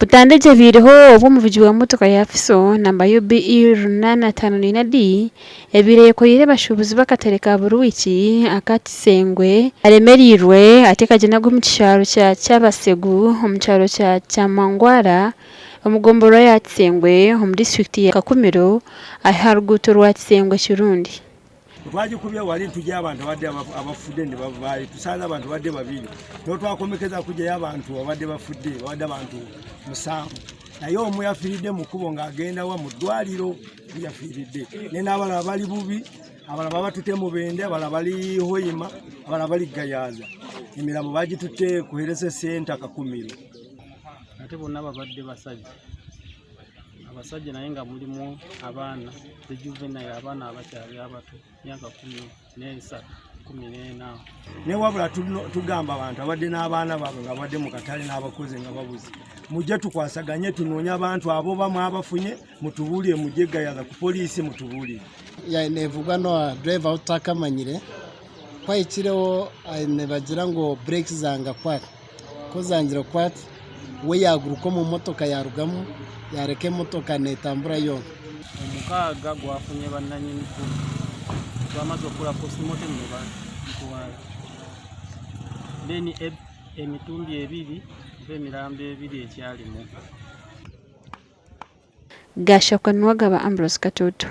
Butandu egi ebaireho obu omuvugi wa motoka ya Fuso namba UBE 854D ebaire eyekoreire abashuubuzi b'akatare ka buri wiiki aka Kisengwe aremereirwe ati ekagyenda agwa omu kishaaro kya Kyabasegu omu kyaro kya Kyamangwara omu gomborora ya Kisengwe omu disiturikiti ya Kakumiro aha ruguuto rwa Kisengwe Kirundi. Twagikubye wali nitugyayo abantu abadde abafudde nibavaayo tusanze abantu badde babiri niho twakomekeza kugyayo abantu abadde bafudde babadde abantu musanvu naye omu yafiiridde mu kkubo ng'agenda wa mu ddwaliro yafiiridde naye n'abalala bali bubi abalala babatute mubende abalala bali hoima abalala bali gayaaza emirambo bagitutte ku health center kakumiro ate bonna babadde basajja abasajja naye nga mulimu abaana the juvenile abaana abakyali abato myaka 13 14. Naye wabula tugamba abantu abadde n'abaana baabwe nga babadde mu katale n'abakozi nga babuze, mujje tukwasaganye tunoonye abantu abo bamu abafunye mutubuulire, mujje Gayaza ku poliisi mutubuulire. Nevugwa na driver ou tutakamanyire ku ahikireho nibagira ngu brakes zanga kukwata ku zangire kukwata we yaaguruka omu motoka yaarugamu yaareka emotoka neetambura yoona. Omukaaga gwafunye bannanyini gwo twamaze okukora postmortem ne bagitwala then emitumbi ebiri oba emirambo ebiri ekyalimu. Gashakwa Nuwagaba Ambrose Katoto.